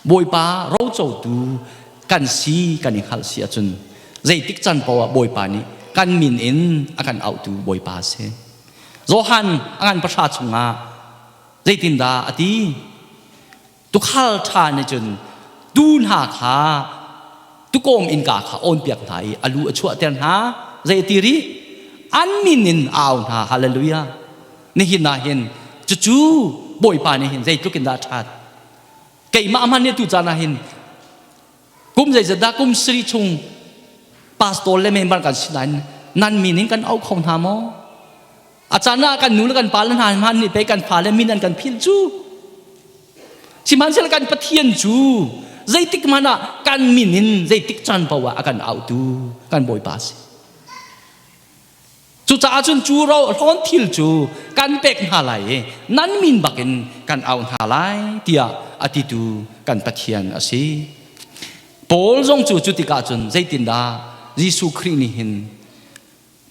Bawipa rocotu kan si kan i hngalh si ahcun zeitik can paoh ah Bawipa nih kan min in a kan auhtu Bawipa a si. Johan a ngan pahra chungah zeitindah a ti? Tukhal ṭha nih cun tuu hna kha tukawm innka kha awnpiak hna i a lu a chuahter hna. Zei a ti rih? An min in a au hna. Hallelujah. Nihin ah hin cucu Bawipa nih hin zeitluk in dah a ṭhat. Keimah hmanh nih tu caan ah hin kum zeizat dah kum sarih chung pastor le member kan si nain nan min in kan auh kho hna maw? A caan ah kan nu le kan pa le hna hmanh nih pei kan fale min an kan philh cu. Sihmanhsehlaw kan Pathian cu zeitik hmanh ah kan min in zeitik caan paoh ah a kan autu kan Bawipa a si. Cucaah cun cu ro hlawn thil cu kan pek hna lai i nan min bakin kan au hna lai tiah a titu kan Pathian a si. Paul zong cu cu tikah cun zeitindah Jesuh Khrih nih hin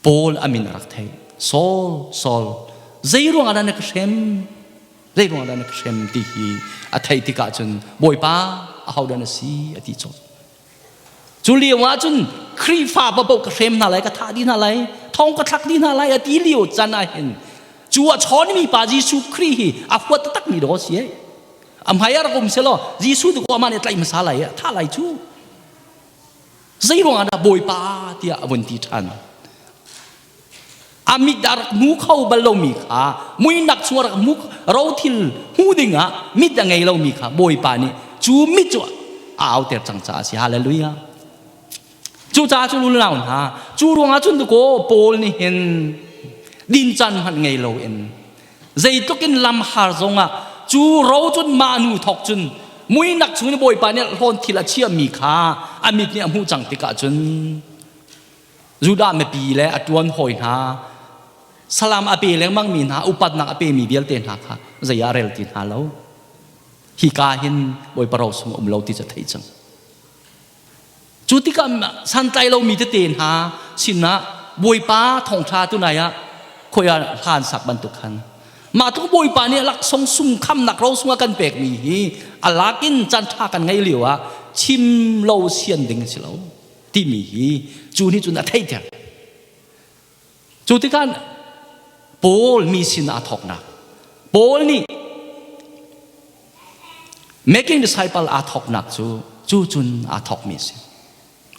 Paul a min a rak theih. Saul, Saul, zei ruangah dah na ka hrem? Zei ruangah dah na ka hrem ti hi a theih tikah cun Bawipa ahodah na si a ti colh. Cu lio ah cun Khrihfa paoh ka hrem hna lai, ka thah dih hna lai, thong ka thlak dih hna lai a ti lio can ah hin cu a chawnmi pa Jesuh Khrih hi a huat taktakmi daw si ai. A hmai ah rak um selaw Jesuh tu ko amah nih a tlaih hmasa lai, a thah lai cu. Zei ruangah dah Bawipa tiah a vun ti ṭhan? A mit a rak hmu kho bal lomi kha muinak chung a rak hmu rothil hmu dingah mit a ngei lomi kha Bawipa nih cu mit cu a auter cang caah a si. Hallelujah. Cucaah cu unau hna, cu ruangah cun dukaw Paul nih hin din caan hmanh ngei loin zeitluk in lam har zongah cu ro cun mah nu thawk cun muinak chung in Bawipa nih hlawn thil a chiahmi kha a mit nih a hmuh cang tikah cun Judah mipi le a ṭuan hawi hna salam a pe lengmangmi hna upatnak a pemi vialte hna kha zei ah rel ti hna lo hika hin Bawipa ro sung um lo ti cu theih cang. Cu tikah santlai lomi tete hna sinah Bawipa thawngṭha tunai ah khoi ah hlan sak bantuk khan mah tluk Bawipa nih laksawng sung khamnak ro sung a kan pekmi hi a lakin caan ṭha kan ngeih lio ah chim lo sian ding si lo timi hi cu nih cun a theihter. Cu tikah Paul mi sin aa thawknak Paul nih making disciple aa thawknak cu cu cun aa thawkmi a si.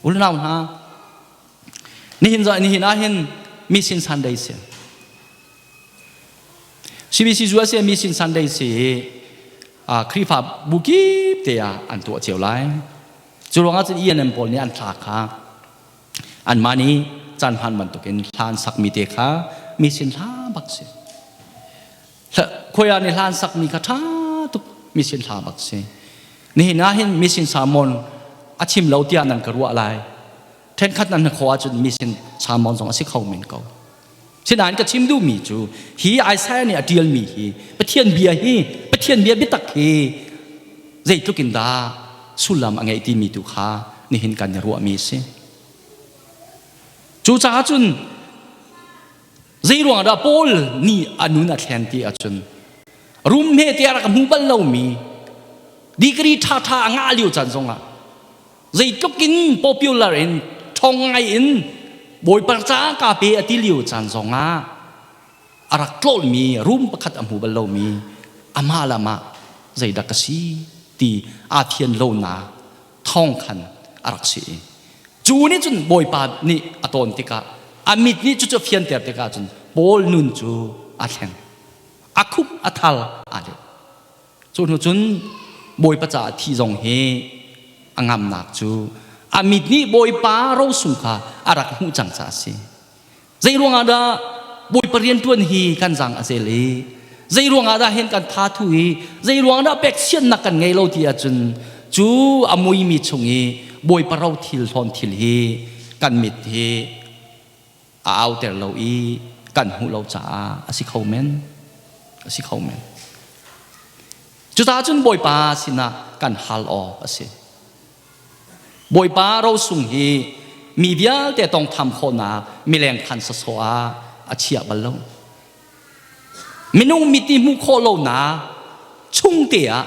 Unau hna, nihin nihin ah hin Mission Sunday si. CBC USA Mission Sunday si Khrihfa bu kip te ah an tuah cio lai. Cu ruangah cun ENM pawl nih an thla kha Anmah nih caan hmaan bantukin hla an sakmi te kha mi sin hla bak si. Khuai nih hla an sakmi kha ṭha tuk mi sin hla bak si. Nihin ah hin mi sin sermon a chim lo tiah nan ka ruah lai. Ṭhenkhat nan khawh ahcun mi sin sermon zong a si kho men ko. Sinain ka chim duhmi cu hi Isaiah nih a ṭialmi hi Pathian bia hi Pathian bia biatak hi zeitluk in dah sullam a ngeih timi tu kha nihin kan i ruahmi a si. Cucaah cun zei ruangah dah Paul nih a nun a thlen ti ahcun rum hme te a rak hmu bal lomi degree ṭhaṭha a ngah lio caan zongah zeitluk in popular in ṭhawng ngai in Bawipa caah ka pe a ti lio caan zongah a rak tlawlmi room pakhat a hmu bal lomi amah le amah zeidah ka si ti aa thian lonak thawng khan a rak si i cu nih cun Bawipa nih a tawn tikah a mit nih cucu a fianter tikah cun Paul nun cu a thleng a khup a thal aa let Cu hnu cun Bawipa caah thi zong hi a ngamnak cu a mit nih Bawipa rosung kha a rak hmuh cang caah a si. Zei ruangah dah Bawipa rianṭuan hi kan zang a zel i zei ruangah dah hen kan tha thu i zei ruangah dah pekchiannak kan ngei lo ti ahcun cu a muimi chung i Bawipa ro thil hlawn thil hi kan mit hi a auter lo i kan hmuh lo caah a si kho men a si kho men cucaah cun bawipa sinah kan hal awk a si bawipa rosung hi mi vialte tongtham khawhnak mileng khan sawsawh ah a chiah bal lo minung mit i hmuh khawh lonak chungte ah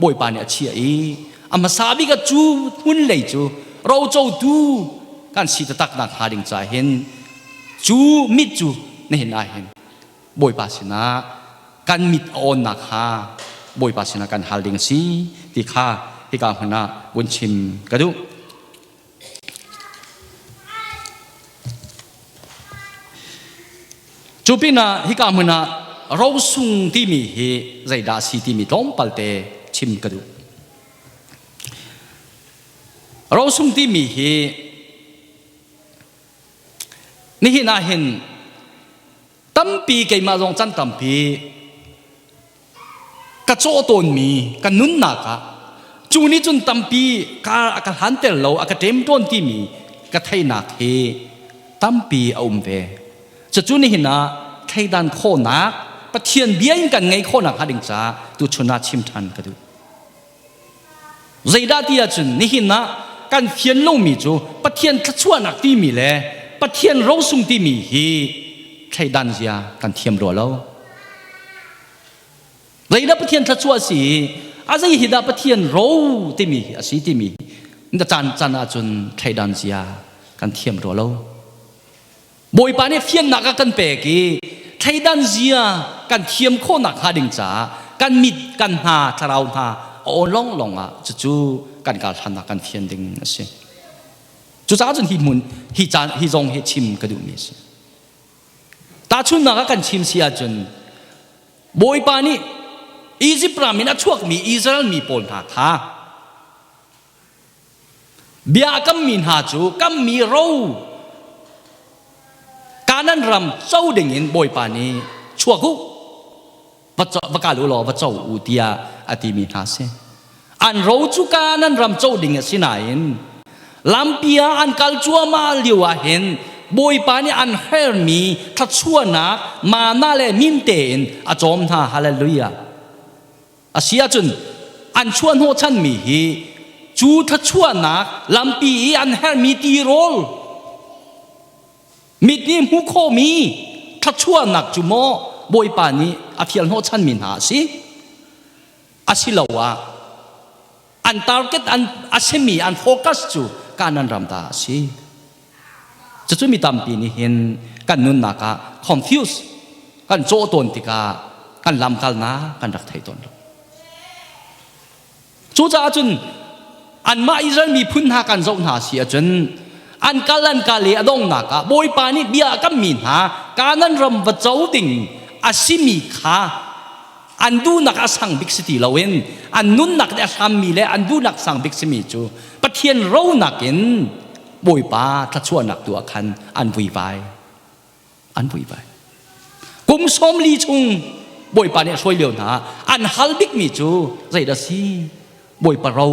bawipa nih a chiah i a hmasa bik ah cu hmun lei cu rocotu kan si taktak nak hnga ding ca hin cu mit cu nihin ah hin bawipa sinah kan mit a awnnak kha bawipa sinah kan hal ding a si ti kha hika hmun ah vun chim ka duh. Cu pinah hika hmun ah rosung timi hi zeidah a si timi tlawmpal te chim ka duh. Rosung timi hi nihin ah hin tampi keimah zong can tampi. Ka cawh tawnmi ka nunnak ah cu nih cun tampi ka a ka hlanter lo, a ka ṭem tawn timi ka theihnak hi tampi a um ve. Cucu nihin ah thleidan khawhnak Pathian bia in kan ngeih khawhnak hnga ding caah tuchun ah chim ṭhan ka duh. Zeidah ti ahcun nihin ah kan fian lomi cu Pathian thluachuahnak timi le Pathian rosung timi hi thleidan zia kan thiam rua lo. Zeidah Pathian thluachuah a si i a zei hi dah Pathian ro timi hi a si timi na caan caan ahcun thleidan zia kan thiam rua lo. Bawipa nih fiannak a kan pek i thleidan zia kan thiam khawhnak hnga ding caah kan mit kan hna thlarau hna a awn lawnglawng ah cucu kan kal hlannak kan fian ding a si. Cucaah cun hi hmun hi caan hi zong hi chim ka duhmi a si. Tahchunhnak ah kan chim si ahcun Bawipa nih Izipt ram in a chuakmi Israel mi pawl hna kha bia a kammi hna cu kammi ro Kanaan ram co dingin Bawipa nih chuak u va kal u law va co u tiah a timi hna si. An ro cu Kanaan ram co ding a si nain lampi ah an kal cuahmah lio ah hin Bawipa nih an hermi thluachuahnak mana le mim tein a cawm hna. Hallelujah. A si ahcun an chuah hnawhchanmi hi cu thluachuahnak lampi i an hermi tirawl mit nih hmuh khawhmi thluachuahnak cu maw Bawipa nih a fial hnawhchanmi hna a si? Asiloah an target an a simi an focus cu Kanaan ram ta a si. Cucu mi tampi nih hin kan nunnak ah confuse kan cawh tawn tikah kan lamkalnak kan rak thei tawn lo. Cucaah cun anmah Israel miphun hna kan zoh hna si ahcun an kal an kal i a donghnak ah Bawipa nih bia a kammi hna Kanaan ram va co ding a simi kha an duhnak a sang bik si ti loin an nunnak nih a hrammi le an duhnak sang bik simi cu Pathian ronak in Bawipa thluachuahnak tu ah khan an vuivai an vuivai kum 40 chung Bawipa nih a hruai lio hna an hal bikmi cu zeidah si Bawipa ro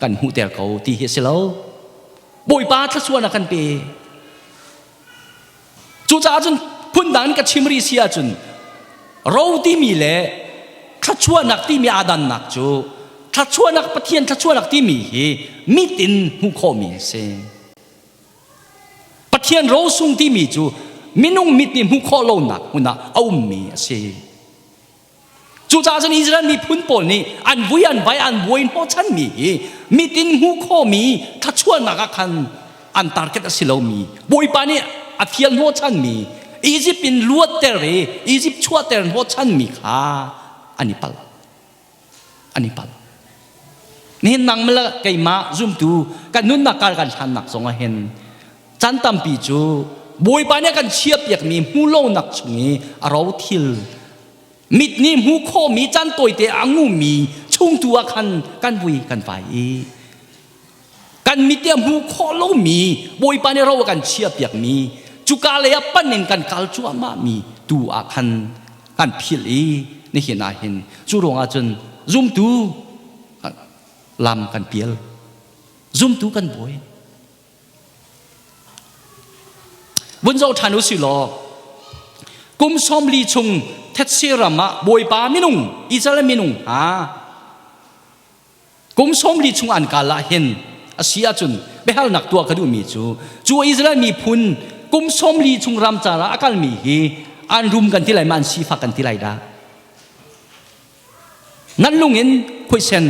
kan hmuhter ko ti hi a si lo Bawipa thluachuahnak kan pe Cucaah cun phundang in ka chim rih si ahcun ro timi le thluachuahnak timi aa dannak cu thluachuahnak Pathian thluachuahnak timi hi mit in hmuh khawhmi a si. Pathian rosung timi cu minung mit nih hmuh khawh lonak hmun ah a ummi a si. Cucaah cun Israel miphun pawl nih an vui an vai an buai hnawhchanmi hi mit in hmuh khawhmi thluachuahnak ah khan an target a si lomi Bawipa nih a fial hnawhchanmi Egypt in luatter i Egypt chuahter hnawhchanmi kha an i pal an i pal nihin nang le keimah zumtu kan nunnak kar kan hlannak zong ah hin chan tampi cu Bawipa nih a kan chiahpiakmi hmuhlonak chung i a ro thil mit nih hmuh khawhmi caan tawite a ngumi chungtu ah khan kan vui kan vai i kan mit nih a hmuh khawh lomi Bawipa nih ro a kan chiahpiakmi cuka lei ah pan in kan kal cuahmahmi tu ah khan kan philh i nihin ah hin cu ruangah cun zumtu lam kan pial zumtu kan buai Vun zoh ṭhan u si law kum 40 chung thetse ram ah Bawipa minung Israel minung hna kum 40 chung an kal ah hin a si ahcun biahalnak tuah ka duhmi cu cu Israel miphun kum 40 chung ram car ah a kalmi hi an rum kan ti lai ma an sifak kan ti lai dah Nan lung in khuaisen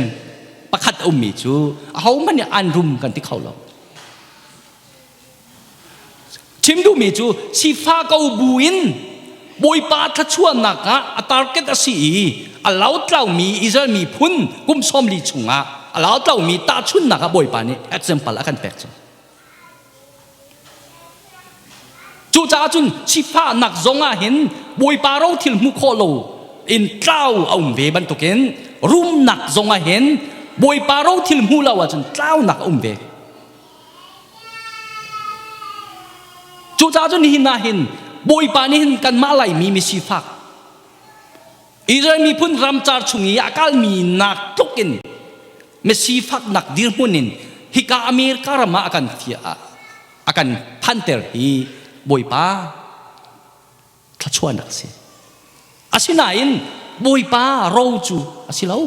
pakhat a ummi cu ahohmanh nih an rum kan ti kho lo. Chim duhmi cu sifah ko bu in Bawipa thluachuahnak ah a target a si i a lautlaumi Israel miphun kum 40 chungah a lautlaumi tahchunhnak ah Bawipa nih example a kan pek cu. Cucaah cun sifahnak zong ah hin Bawipa rothil hmuh khawh lo in tlau a um ve bantukin rumnak zong ah hin Bawipa rothil hmuh lo ahcun tlaunak a um ve. Cucaah cun nihin ah hin Bawipa nih hin kanmah Laimi mi sifak. Israel miphun ramcar chung i a kalmi nak tluk in misifaknak dirhmun in hika America ram ah a kan a kan phanter hi Bawipa thluachuahnak a si. Asinain Bawipa ro cu a si lo.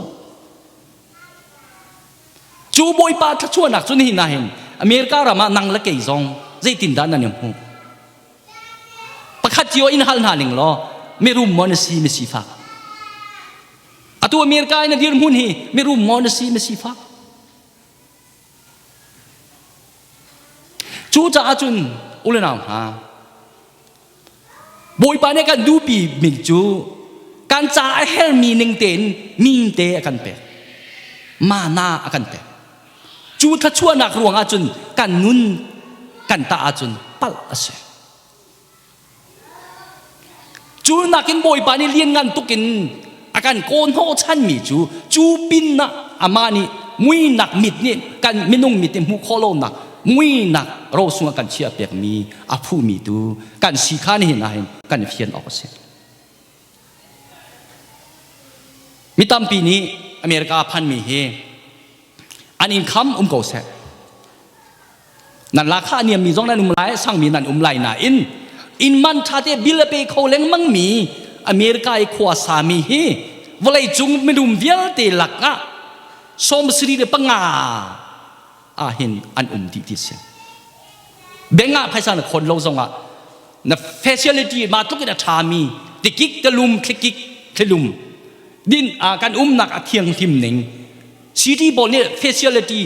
Cu Bawipa thluachuahnak cu nihin ah hin America ram ah nang le kei zong zeitindah nan i hmuh? Pakhat cio in hal hna ning law mirum maw na si misifak? Atu America in a dirhmun hi mirum maw na si misifak? Cucaah cun u le nau hna Bawipa nih kan duhpi mi cu kan ca a hermi ning tein mi te a kan pek. Mana a kan pek. Cu thluachuahnak ruang ahcun kan nun kan tah ahcun palh a si. Cu nakin Bawipa nih lianngan tuk in a kan kawhhnawh chanmi cu cu pin ah amah nih muinak mit nih kan minung mit nih hmuh khawh lonak muinak rosung a kan chiah piakmi a phumi tu kan si kha nihin ah hin kan i fian awk a si. Mi tampi nih America phanmi hi an income um ko seh. Nan lahkhah niammi zong nan um lai, sangmi nan um lai nain inn man ṭha te bill a pe kho lengmang mi America i khua sami hi vawleicung minung vialte lakah 75 ah hin an um dih ti si. Bank ah phaisa na khon lo zongah na facility ma tluk in a ṭhami tikik talum thlikik thlilum din kan umnak a thianghlim ning City pawl nih facility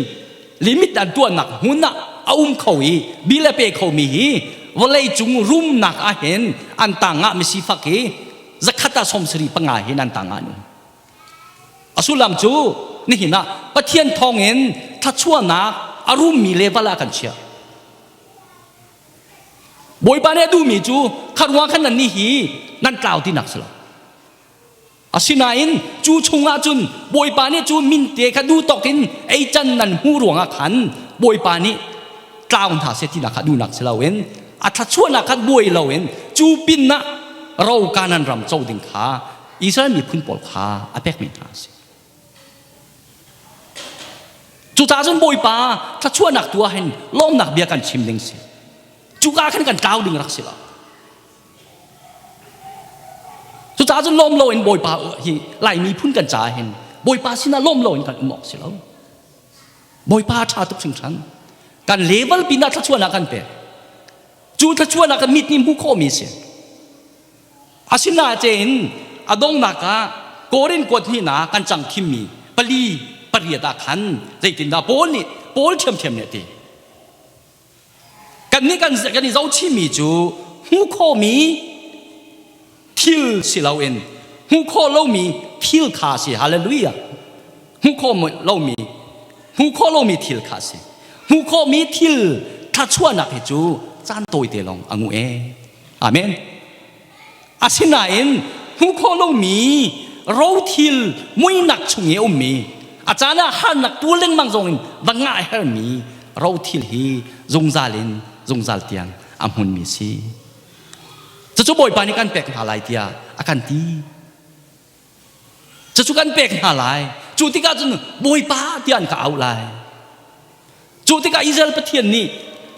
limit an tuahnak hmun ah a um kho i bill a pe khomi hi vawleicung rumnak ah hin an tangah misifak hi zakhat ah 75 hin an tangah an um. A sullam cu nihin ah Pathian thawngin thluachuahnak a rummi level ah kan chiah. Bawipa nih a duhmi cu kha ruang khan nan nih hi nan tlau tinak si lo. Asinain cu chungah cun Bawipa nih cu minte kha duh tawk in ei can nan hmuh ruangah khan Bawipa nih tlau hna seh tinak kha duhnak si loin a thluachuahnak khan buai loin cu pinah ro Kanaan ram co ding kha Israel miphun pawl kha a pekmi hna a si. Cucaah cun Bawipa thluachuahnak tu ah hin lawmnak bia kan chim ding si. Cuka khan kan tlau ding rak si lo. Cucaah cun lawm loin Bawipa hi Laimi phun kan caah hin Bawipa sinah lawm loin kan um awk si lo. Bawipa ṭha tuk hringhran. Kan level pinah thluachuahnak kan pek. Cu thluachuahnak kan mit nih hmuh khawhmi si. Asinain a donghnak ah Korin kuat hnihnak kan cang khimmi pali pariat ah khan zeitindah Paul nih Paul ṭhiamṭhiam nih a ti. Kannih kan kan i zohchihmi cu hmuh khawhmi thil si loin hmuh khawh lomi thil kha a si. Hallelujah. Hmuh khawh lomi hmuh khawh lomi thil kha a si. Hmuh khawhmi thil thluachuahnak hi cu caan tawite lawng a ngu e. Amen. Asinain hmuh khawh lomi rothil muinak chung i a ummi a caan ah harnak tu lengmang zong in va ngah hermi rothil hi zungzal in zungzal tiang a hmunmi si. Cucu Bawipa nih kan pek hna lai tiah a kan ti. Cucu kan pek hna lai. Cu tikah cun Bawipa tiah an ka auh lai. Cu tikah Israel Pathian nih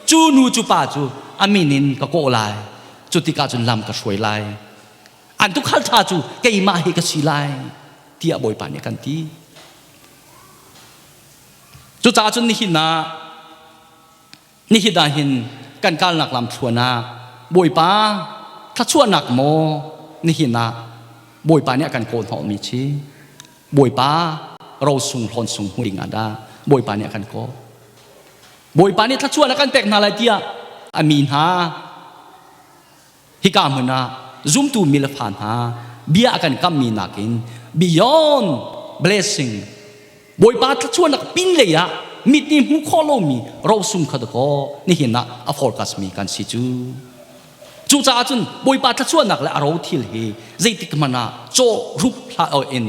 cu nu cu pa cu a min in ka kawh lai. Cu tikah cun lam ka hruai lai. An tukhal ṭha cu keimah hi ka si lai tiah Bawipa nih a kan ti. Cucaah cun nihin ah nihin ah hin kan kalnak lam thluan ah Bawipa thluachuahnak maw nihin ah Bawipa nih a kan kawhhnawhmi chi Bawipa rosung hlawn sung hmu ding ah dah Bawipa nih a kan kawh Bawipa nih thluachuah a kan pek hna lai tiah a mi hna hika hmun ah zumtu mi le fa hna bia a kan kammi nakin beyond blessing Bawipa thluachuahnak pin lei ah mit nih hmuh khawh lomi rosung kha dakaw nihin ah a forecast mi kan si cu. Cucaah cun Bawipa thluachuahnak le a ro thil hi zeitik hmanh ah cawh rup hlah in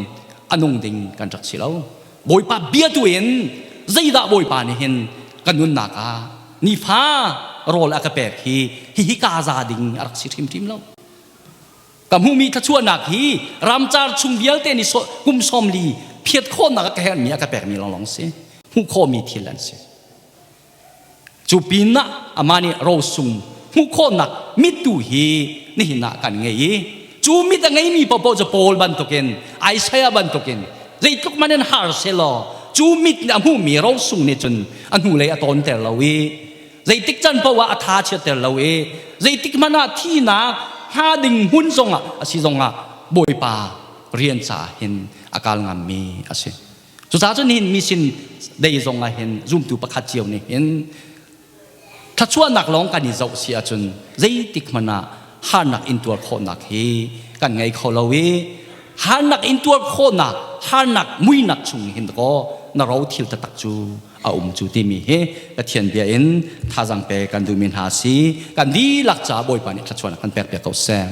a nung ding kan rak si lo. Bawipa bia tu in zeidah Bawipa nih hin ka nunnak ah nifa rawl a ka pek hi hihi ka za ding a rak si hrimhrim lo. Ka hmuhmi thluachuahnak hi ramcar chung vialte nih kum 40 phiat khawhnak a ka herhmi a ka pekmi lawnglawng si. Hmuh khawhmi thil an si. Cu pinah amah nih rosung hmuh khawhnak mit tu hi nihin ah kan ngei i cu mit a ngeimi paohpaoh cu Paul bantukin Isaiah bantukin zeitluk man in har selaw cu mit nih a hmuhmi rosung nih cun a hnulei a tawnter lo i zeitik can paoh ah a tha chiatter lo i zeitik hmanh ah thinak hnga ding hmun zongah a si zongah Bawipa rian caah hin a kal ngammi a si. Cucaah cun nihin mi sin dei zong ah hin zumtu pakhat cio nih hin thluachuahnak lawng kan i zoh si ahcun zeitik hmanh ah harnak intuar khawhnak hi kan ngei kho lo i harnak intuar khawhnak harnak muinak chung hin kaw na ro thil taktak cu a um cu timi hi Pathian bia in thazang pe kan duhmi hna si. Kan dihlak caah Bawipa nih thluachuahnak kan pek piak ko seh.